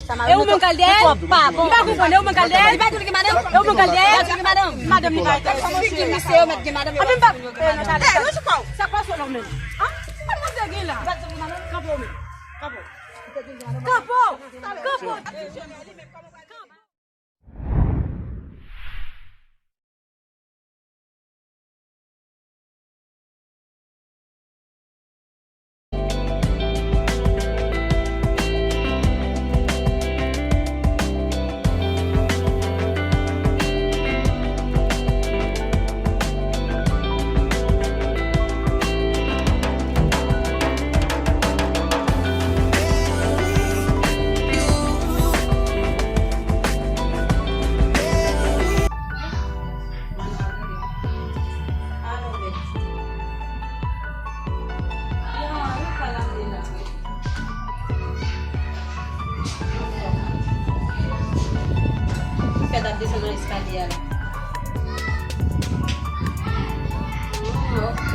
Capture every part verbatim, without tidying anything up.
E ou menm k al dèyè l? Li pa konprann, e ou menm k al dèyè l? E ou menm k al dèyè l? Madanm li pa enterese. Figi misye yo mèt gen madanm yo. Amen pa. Sa pa sou lòm menm. An? Madanm gen la. Kanpo menm. Kanpo. Kanpo. Kanpo. Fè t ap desann nan eskalye a la. Ah, ok.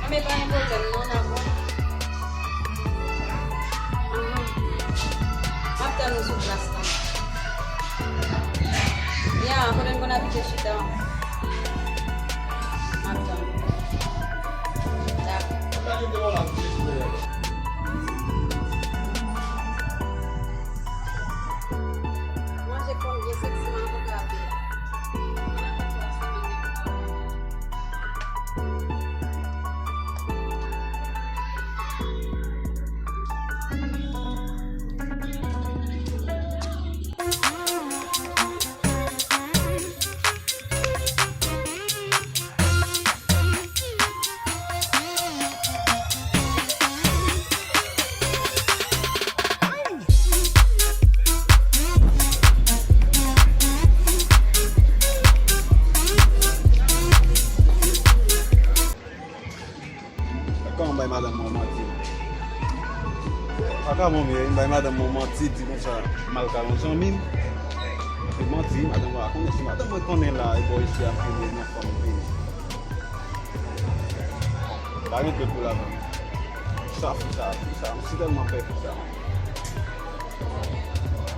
Ah, men pa gen pwoblèm non, n ap wè. Ahan. M ap tann ou sou plas la. Ya, kote n konn abitye chita. M ap tann ou. Dakò. Manje kòm byen seksi, m ap atrape. Kòman m bay madanm mwen manti? Pa ka bon, men m bay madanm mwen manti, di konsa m al kay yon zanmi m. Se manti, madanm mwen pa konnen, si madanm mwen konnen la, e bò isi a m vini, nan fanm m vini. Pa gen dòt pou lavi. Sa, fi sa, fi sa, m si tèlman pè fi sa.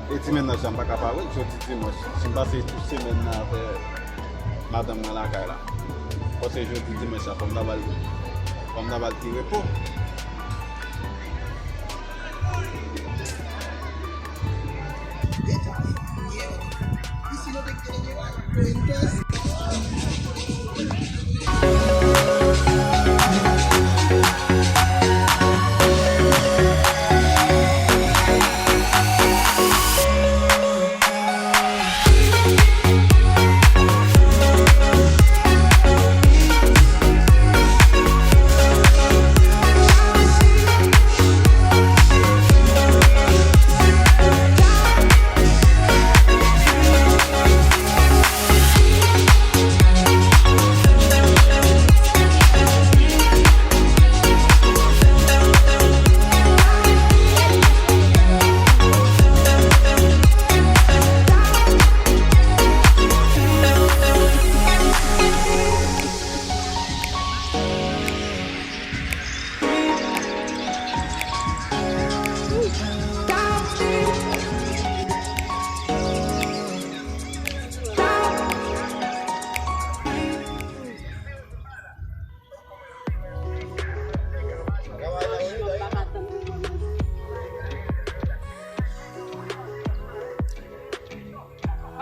E ti mennaj la, m pa ka pa wè l jodi dimanch. Si m pase tout semèn nan avè madanm mwen lakay la. Paske jodi dimanch la, fò m ta ba l, fò m ta ba l ti repo.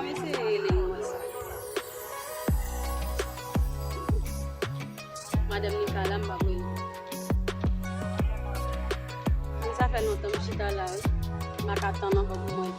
Kòman se rele mwen sa? Madanm li pa la, m pa konn. Men sa fè lontan m chita la, wi. M pa ka tann ankò pou mwen.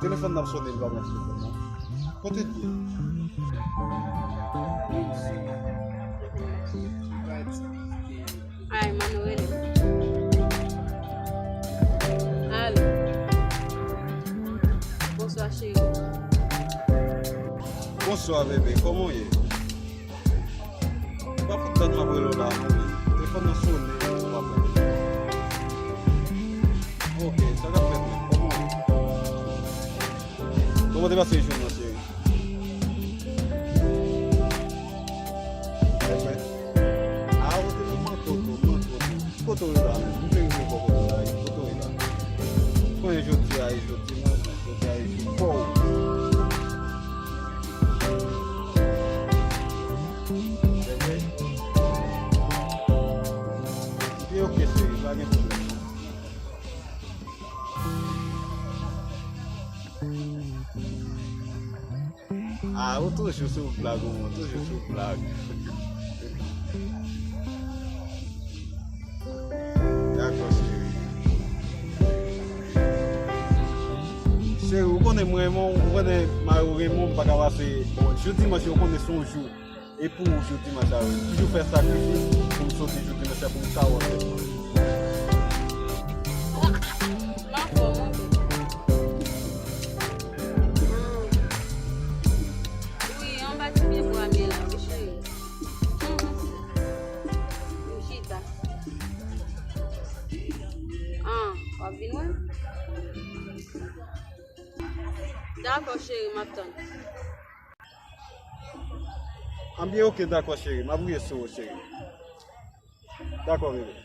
Telefòn nan ap sonnen, li pa pran telefòn nan. Kote l ye? Ay, Mano rele m. Alo. Bonswa, cheri. Bonswa, bebe. Kòman w ye? Pa fout tann m ap rele w la, non. Telefòn nan sonnen, ou pa pran. Ok, sa k ap fèt menm? Kòman w ye? Kòman te pase jounen an, cheri? Bebe. A, ou te manke w tou, manke w tou. Ki kote w ye la menm? M te rive bò kote w la, ki kote w ye la? Konnen jodi a e jou dimanch, jodi a e jou pa w. Bebe. Byen, ok, cheri, pa gen pwoblèm, non. Ah, ou toujou sou blag, ou toujou sou blag. Dakò, cheri. Cheri, ou konnen mwen renmen w, ou konnen mari w renmen w, m pa ka pase. Bon, jou dimanch, ou konnen se yon jou e pou ou jou dimanch la, wi. M toujou fè sakrifis pou m soti jou dimanch la pou m ka wè w sèlman. M anfòm, wi. Wi, anba ti pye bwa m ye la, wi, cheri. M chita. Ah, w ap vin wè m? Dakò, cheri, m ap tann. Anbyen, ok, dakò, cheri. M ap rive sou ou, cheri. Dakò, bebe.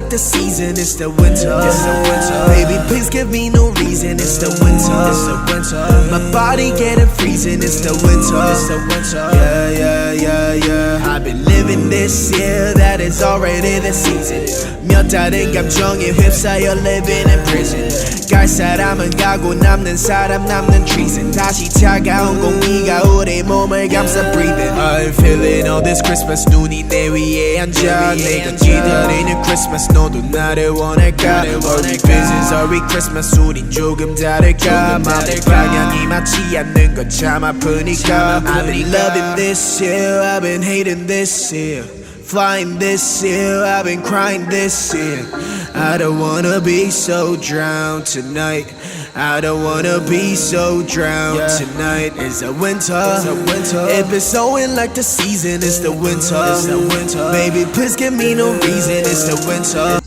The season is the winter. It's the winter. Baby, please give me no reason. It's the winter. It's the winter. My body getting freezing. It's the winter. It's the winter. Yeah, yeah, yeah, yeah. I've been living this year that is already the season. Myo ta den gam jong e hip sa yo living in prison. Guys, 사람은 가고 남는 사람 남는 treason. 다시 차가운 공기가 우리 몸을 감싸 breathing. I'm feeling all this Christmas. 눈이 내 위에 앉아. 내가 기다리는 Christmas. 너도 나를 원할까? Are we business? Are we Christmas? 우린 조금 다를까? 맘의 방향이 맞지 않는 건 참 아프니까. I've been loving this year. I've been hating this year. Flying this year, I've been crying this year. I don't wanna be so drowned tonight. I don't wanna be so drowned tonight. It's a winter. It's a winter. It been snowing like the season. It's the winter. It's the winter. Baby, please give me no reason. It's the winter.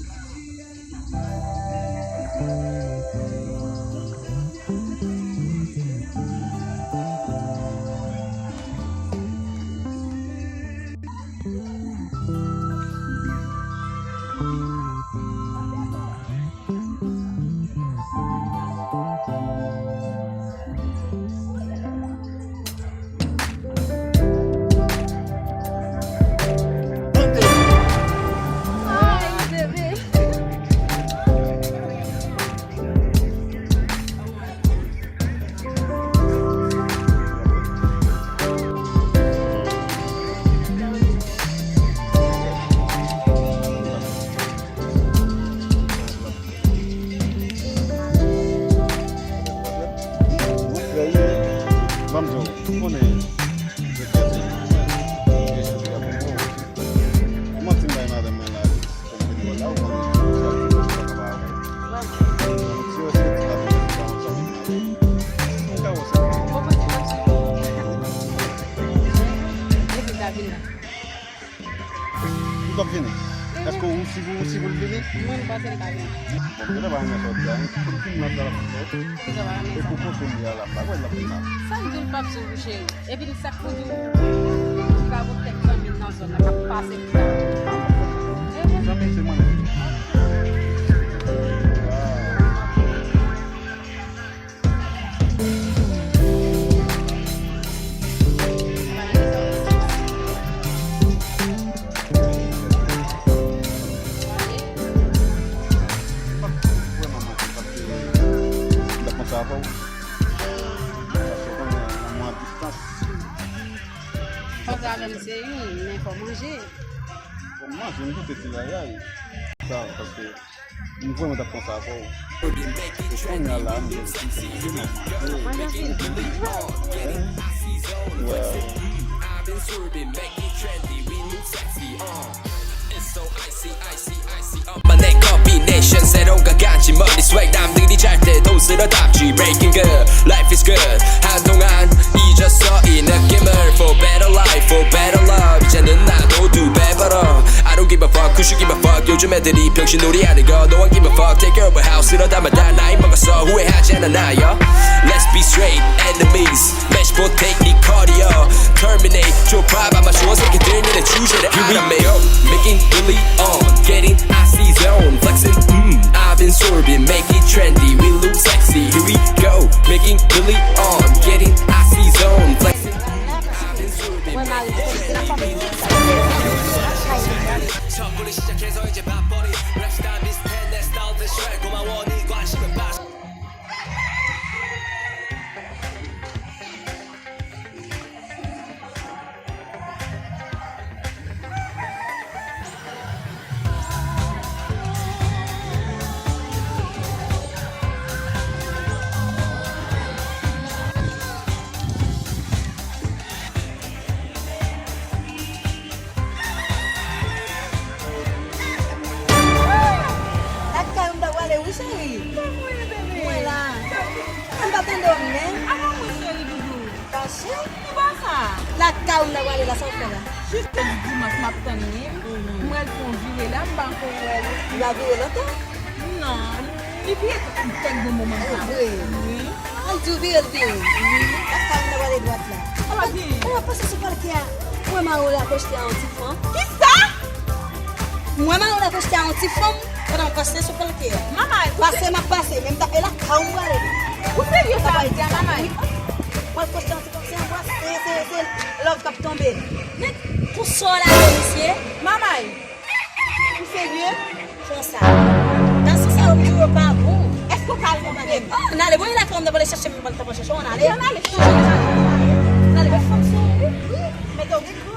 Ban m di w, ou konnen, se kè se, se kè se, se kè se, manti m bay madanm mwen la, pou m vin wè l la, ou konnen, sa ki fè m pa ka ba avè l. Bon, si yo se ti madanm mwen, sa, sa vin la. Ou ka wè sa. Ou konnen, sa se. Epi, sa vin la. Ou p ap vini? Èske ou si pou, ou si pou l vini? Mwen, m panse l ka vini. Bon, genlè pa renmen sa w di a, wi. Pou l fin nan sa l ap fè. Poukisa w pa renmen sa? E pou kote l ye a la, m pa kwè l ap vin la. Sa m di w, l p ap swiv ou, cheri. Epi l sa k pou di w, ou ka wè kèk fanmi nan zòn nan k ap pase pou ta. Zanmi, se mwen menm. Fò w travay, se youn, men fò w manje. Fò m manje, m goute ti rayay. Sa, paske M vrèman t ap panse avè w. E kounye a la, m gen ti. Wè. My neck combination, 새로운 건 같지만 네 swag 남들이 잘 때도 쓰러담지. Breaking good, life is good. 한동안 잊었어 이 느낌을. For better life, for better love. 이제는 나도 두 배 벌어. I don't give a fuck, who should give a fuck. 요즘 애들이 병신놀이 하는 거. No one give a fuck. Take care of a house, 이러다 마다 나이 먹었어. 후회하지 않아 나, yeah. Let's be straight, enemies. Match for take 네 cardio. Terminate your problem. 아쉬운 새끼들. Here we go, making Billy on, getting icy zone, flexing, mm, I've been sorbing, make it trendy, we look sexy, here we go, making Billy on, getting icy zone, flexing, mm, I've been sorbing, make it trendy, we look sexy. Lakay ou m ta prale wi cheri. Mwen la. Mwen pa tande w menm. Avan mwen cheri doudou. Fache? Ki bò sa? Lakay ou m ta prale la, sa w fè la? Jis se dimanch m ap tann li. Mwen al fè yon vire la, m pa ankò wè l. Li pa vire lontan? Non. Li vire tèt bon moman sa. Vre? Wi. Al di w vire, l vire. Wi. Lakay ou m ta prale dwat la. Ala gen. Ou ap pase sou palke a. Mwen mare w la koste a yon ti fanm. Kisa? Mwen mare w la koste a yon ti fanm. Pandan w pase sou kalite a. Manman, ou pase, m ap pase, men m t ap e lakay ou prale. Ou serye sa w ap di a, manman? Mwen koste yon ti kòk, se anbrase, se, se, se love k ap tonbe. Men, pou sa w lage misye? Manman, ou serye? Konsa. Nan sans sa yo, yo pa bon. Èske w ka al konprann? Oh, n ale, bon, e lakay ou m t ap ale chèche, m t ap al chèche w, n ale. N ale, n ale. N ale, bèl fanm sa, wi. Mete w gen kran.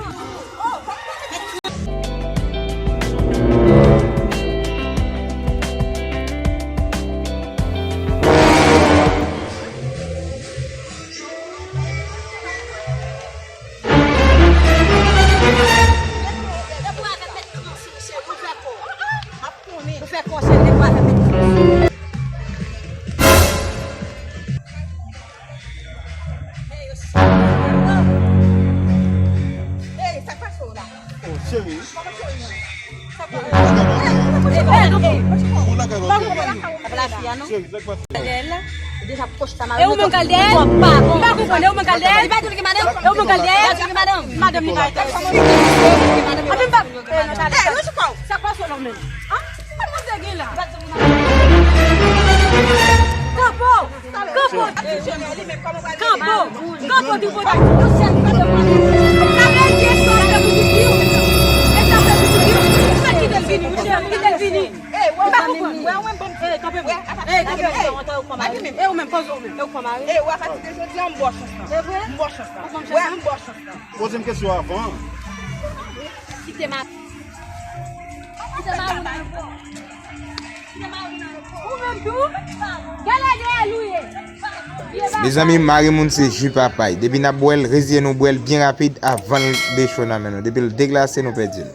Ey, sa k pase w la? Oh, cheri. Sa k pase w la? Cheri, sa k pase w la? E ou menm k al dèyè l? Li pa konprann, e ou menm k al dèyè l? Li pa di l gen madanm? E ou menm k al dèyè l? Li pa di l gen madanm? Madanm li pa. Anpi m pa. Sa k pase w la ou menm? An? Sa k pase gen la? Kanpo! Kanpo! Kanpo! Kanpo, tripotaj! Sa vle di sa fè pou di w. E sa fè pou di w. Fè kite l vini, monchè, kite l vini. M pa konprann. Wè, wè, bon. Ey, kanpe, mwen. Ey, kanpe, mwen. E ou menm, poze w menm. E ou kòman? E ou, apati de jodi a, m ba w chans lan. Se vre? M ba w chans lan. Wè, m ba w chans lan. Poze m kesyon avan. Kite ma. Kite ma ou nan. Ou menm tou? Gade dèyè l ou ye. Mezanmi, mari moun se ji papay. Depi n ap bwè l, reziye nou bwè l byen rapid avan l decho nan men nou. Depi l deglase, nou pèdi l.